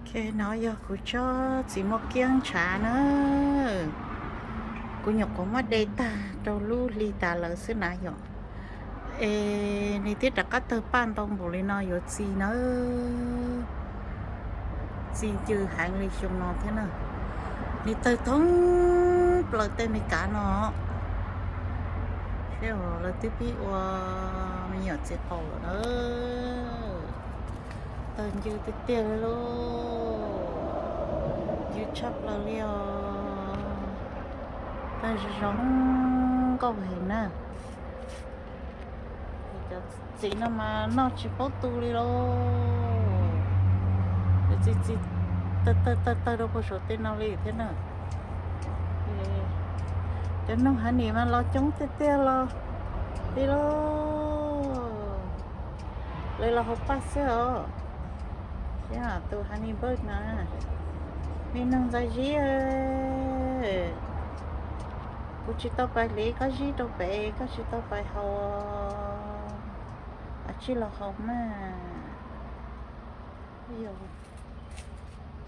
Ok, no yog kuv tsob txiv muaj kiab ntshav na. Kuv nyuam qhuav muab de tag rau lub hli tas lawm xwb na yom. Es nws twb rov qab tawg paj ntau npaum li no yuav txi na. Txi ncw heev li xyoo no thiab na. Nws tawg thoob plaws tej Meskas no. Seb lawv twb pib ua me nyuam txiv qaum lawm na. Tawg ncw tiag tiag li lauj. Ncw tshaj plaws li os. Tawg zoo zoo nkauj heev na. Cov txiv no mas noj tsis paub tu li lauj. Txiv txiv tawg tawg tawg rau puag saum tej no li thiab na. Cov noog honey mas los coob tiag tiag los li lauj. Lawv los hauv paj xwb os. Tus honey bird na, me noog ntxais zib. Kuv tsis tau pais hliv koj zib rau pem, koj tsis tau pais haus. Ua tsi los haus mas.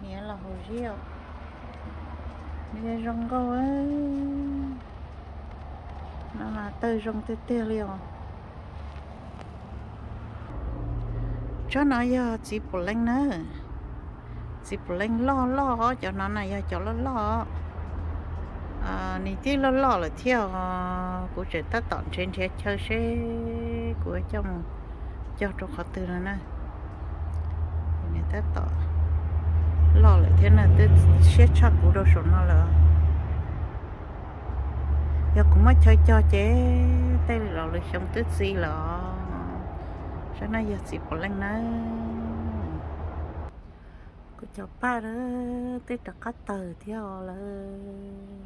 Niam los haus zib os. Nws zoo nkauj. No mas tawg zoo tiag tiag li os. Tsob no yog txiv pum leej na. Txiv pum leej loj loj, cov no na yog cov loj loj. Nws twb loj loj lawm thiab os, kuv tseem tab tom nrhiav nrhiav chaw seb kuv coj mus cog rau qhov twg no na. Nws tab tom loj lawm thiab na, twb siab tshaj kuv rau saum no lawm. Yog kuv muab chaw cog ces tej los lwm xyoo twb txi lawm. Saib no yog txiv pum leej na. Kuv cov paj twb rov qab tawg thiab os lawm.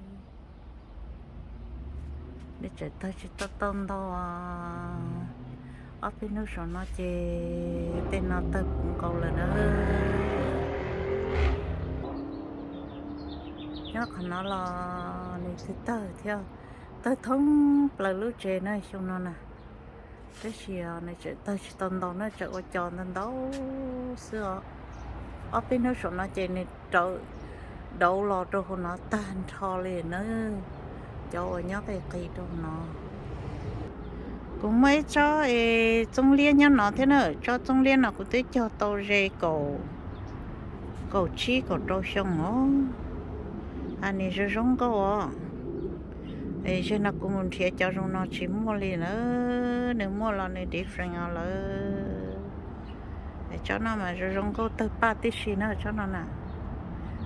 Nws tseem tawg tsis tau tau ntau. Ob peb hnub saum no ces tej no tawg puv nkaus lawm na. Nyob qhov no los nws twb tawg thiab, tawg thoob plaws lub tsev na xyoo no na. Tab sis nws tseem tawg tsis tau ntau na, tseem ua cos ntau ntau xwb os. Ob peb hnub saum no ces nws rov dauv los rau hauv no tag nrho li na. Cov uas nyob qis qis rau hauv no. Kuv muaj ib tsob es txooj liab nyob no thiab na, tsob txooj liab no kuv twb cog tau ze kaum, kaum tsib kaum rau xyoo os. Nws zoo zoo nkauj os. Es zaum no kuv mus nrhiav cov zoo no tsis muaj li na, nws muaj los nws different os lawm. Tsob no mas zoo zoo nkauj tawg paj tib si na tsob no na.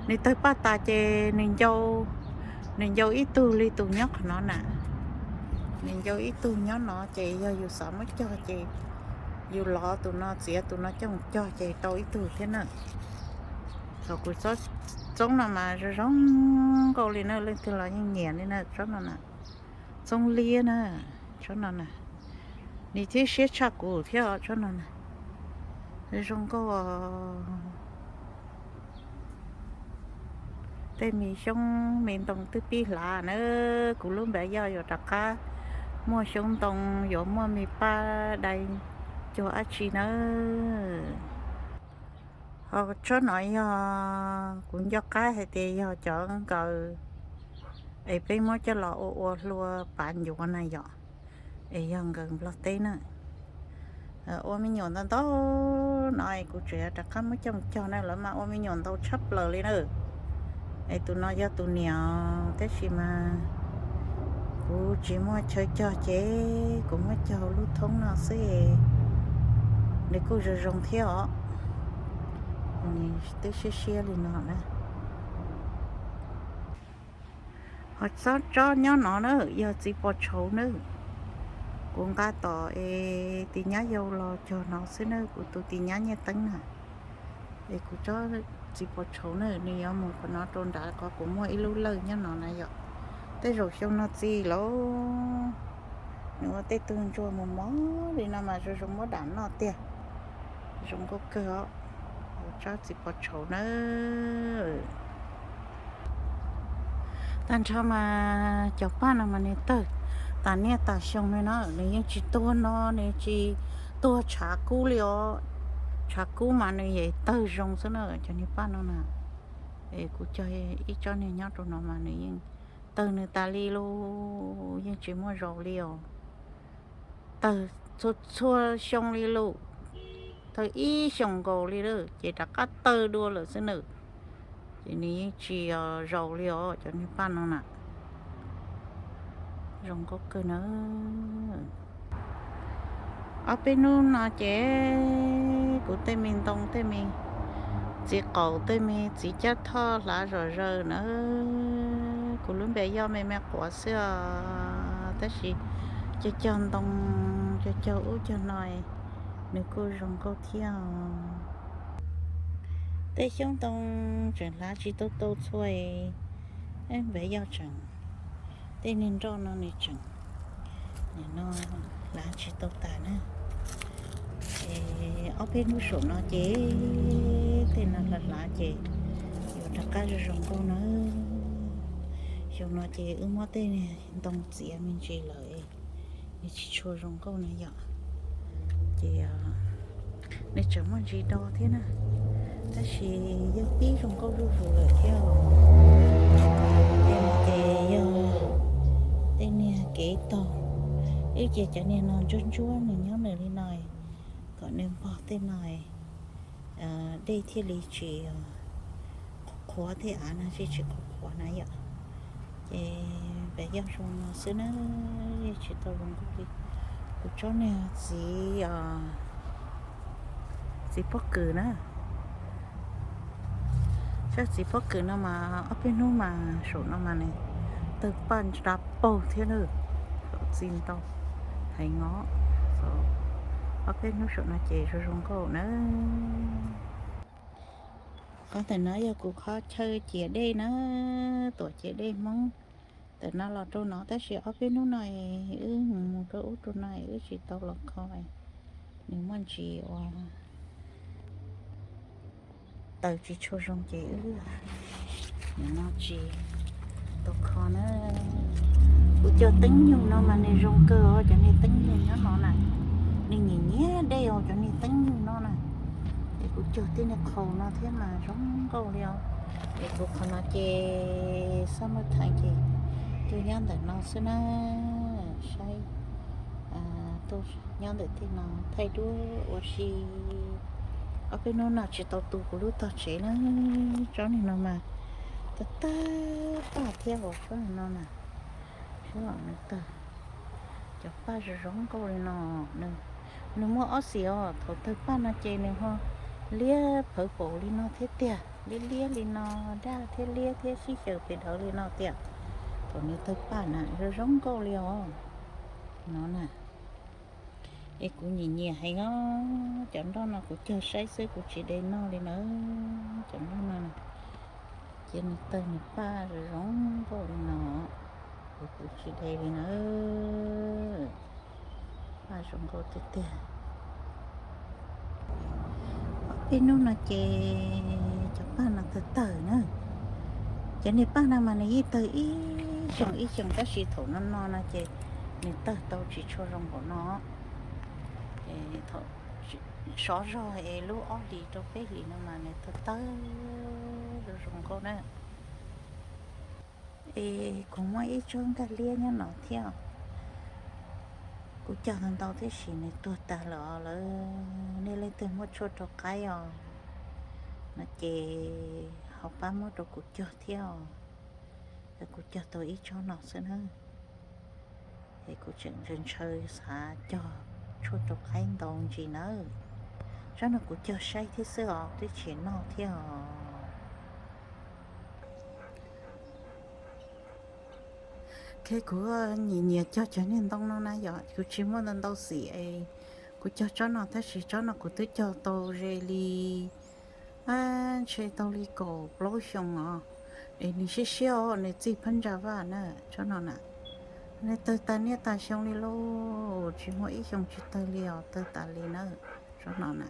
Nws tawg paj tas ces nws ncau, nws ncau ib tug li tus nyob qhov no na. Nws ncau ib tug nyob no ces yog yus xav muab cog ces yus lov tus no txiav tus no coj mus cog ces tau ib tug thiab na. Thaum kuv txob txoob no mas zoo zoo nkauj li na, leej twg los yeej nyiam li na tsob no na. Txooj liab na, tsob no na. Nws thiab siab tshaj kuv thiab tsob no na. Zoo nkauj. Tej me xyoob me ntoo twb pib hlav na, kuv lub npam yoj yuav rov qab muaj xyoob ntoo, yuav muaj me paj dai cuag dab tsi na. Ho tsob no yog kuv nco qab hais tias yog cov nkaws es peb muab coj los ua ua hlua pav ncuav na yom, es yog nkaws Nplog teb na. Ua me nyuam ntau ntau no es kuv tseem rov qab muab coj mus cog na, lawv mas ua me nyuam ntau tshaj plaws li na. Es tus no yog tus niam tab sis mas kuv tsis muaj chaw cog ces kuv muab cog lub thoob no xwb. Nws kuj zoo zoo thiab os. Nws twb siab siab li no na. Ho tsob tsob nyob no na yog txiv pos tshauv na. Kuv nqa tom es tis nyab yau los cog no xwb na, kuv tus tis nyab Nyiaj Teeb na. Es kuv tsob txiv pos tshauv na, nws yuav mus qhov no rau nrad qhov kuv muaj ib lub lawj nyob no na yom. Tej zaum xyoo no txi lauj. Nws ua tej tug ntsuag mos mos li no mas zoo zoo muab dam noj tiag. Zoo nkauj kawg os. Tsob txiv pos tshauv na. Tag nrho mas cov paj no mas nws tawg tas niaj tas xyoo li no, nws yeej tsis tuag no, nws tsis tuag tshav kub li os. Tshav kub mas nws yeej tawg zoo xwb na cov niag paj no na. Es kuv cog ib tsob niag nyob rau no mas nws yeej tawg nws tas li lauj, yeej tsis muaj zaus li os. Tawg txhua txhua xyoo li lauj, tawg ib xyoos nkaus li lawm ces rov qab tawg dua lawm xwb nawb. Ces nws yeej tsis zaus li os cov niag paj no na. Zoo nkauj kawg na. Ob peb hnub no ces kuv tej me ntoo tej me txiv qaum tej me txiv cab thoj hlav zom zaws na. Kuv lub npe yog me me quav xwb os, tab sis cog cog ntoo, cog cog ub cog no, nws kuj zoo nkauj thiab os. Tej xyoob ntoo tseem hlav tsis tau tau txhua, npe yog tseem, tej niag nroj no nws tseem, no hlav tsis tau tas na. Ces ob peb hnub saum no ces tej no hlav hlav ces yuav rov qab zoo zoo nkauj na. Xyoo no ces wb muab tej ntoo txiav me ntsis lawm, nws tsis tshua zoo nkauj na yom. Ces nws tseem muaj ntsis do thiab na, tab sis yog pib zoo nkauj zuj zus lawm thiab. Ces yog tej niag kev taug, wb cia cov niag no ntsuab ntsuab nws nyob nws li no, kom nws npog tej no dej thiaj li tsis qhuav qhuav, tej av no tsis tsis qhuav qhuav na yom. Ces pem yog zoo no xwb na, tsis tau zoo nkauj li. Kuv tsob niag txiv, txiv pob kws na, tsob txiv pob kws no mas ob peb hnub mas saum no mas nws tawg paj nra paug thiab na, saum txi ntau heev os. Ob peb hnub saum no ces zoo zoo nkauj na. Qhov ntawm no yog kuv qhov chaw ciav dej na, tuam ciav dej Hmoob. Ntawm no los rau no tab sis ob peb hnub no wb mus rau ub rau no wb tsis tau los kho, nws muaj ntsis uas taws tsis tshua zoo ces wb nim no tsis tau kho na. Kuv cog teeb nyug no mas nws zoo kawg os, cov niag teeb nyug nyob no na, nws nyiam nyiam dej os cov niag teeb nyug no na. Es kuv cog tej niag qhaus no thiab mas zoo nkauj li os. Es kuv qhov no ces xab muab theem ces tuaj nyob ntawm no xwb na, saib, tuaj nyob ntawm tej no thaij duab ua si. Ob peb hnub no tsis tau tu kuv lub tog tsev na, tsob niag no mas tawg tawg paj thiab os, tsob niag no na, sub los nws tawg cov paj zoo zoo nkauj li no. Nws muaj ob xim os, thaum tawg paj no ces nws ho liab phawv paum li no thiab tiag, liab liab li no, daj thiab liab thiab sib xyaw pes dawv li no tiag. Thaum nws tawg paj na zoo zoo nkauj li os. No na, es kuv nyiam nyiam heev os. Cov nroj no kuv cog saib xwb kuv tsis de noj li na. Cov nroj no na, cia nws tawg nws paj zoo zoo nkauj li no, es kuv tsis de li na. Paj zoo nkauj tiag tiag. Ob peb hnub no ces cov paj no tawg tawg na. Cov niag paj no mas nws yeej tawg ib xyoos ib xyoos tab sis thaum no no no ces nws tawg tau tsis tshua zoo npaum no. Thaum sov zog es lub ob hlis rau peb hlis no mas nws tawg tawg zoo zoo nkauj na. Es kuv muaj ib tsob nkaj liab nyob no thiab. Kuv cog ntau ntau tab sis nws tuag tag lawm os lawv. Nej leej twg muaj tshuaj rau qaib os no ces ho pab muab rau kuv cog thiab os. Kuv cog tau ib tsob no xwb na. Es kuv tseem ntshaw ntshaw xav cog tshuaj rau qaib ntau ntsis nawb. Tsob no kuv cog saib thiab xwb os, twb tsis noj thiab os. Kuv nyiam nyiam cog cov niag ntoo no na yom, kuv tsis muaj ntau ntau xim es kuv cog tsob no tab sis tsob no kuv twb cog tau ze li, ntshe tau li kaum plaub xyoo os. Es nws siab siab os, nws txij phab ntsa vaj na, tsob no na. Nws tawg tas niaj tas xyoo li lauj, tsis muaj ib xyoo tsis tawg li os, tawg tas li na, tsob no na.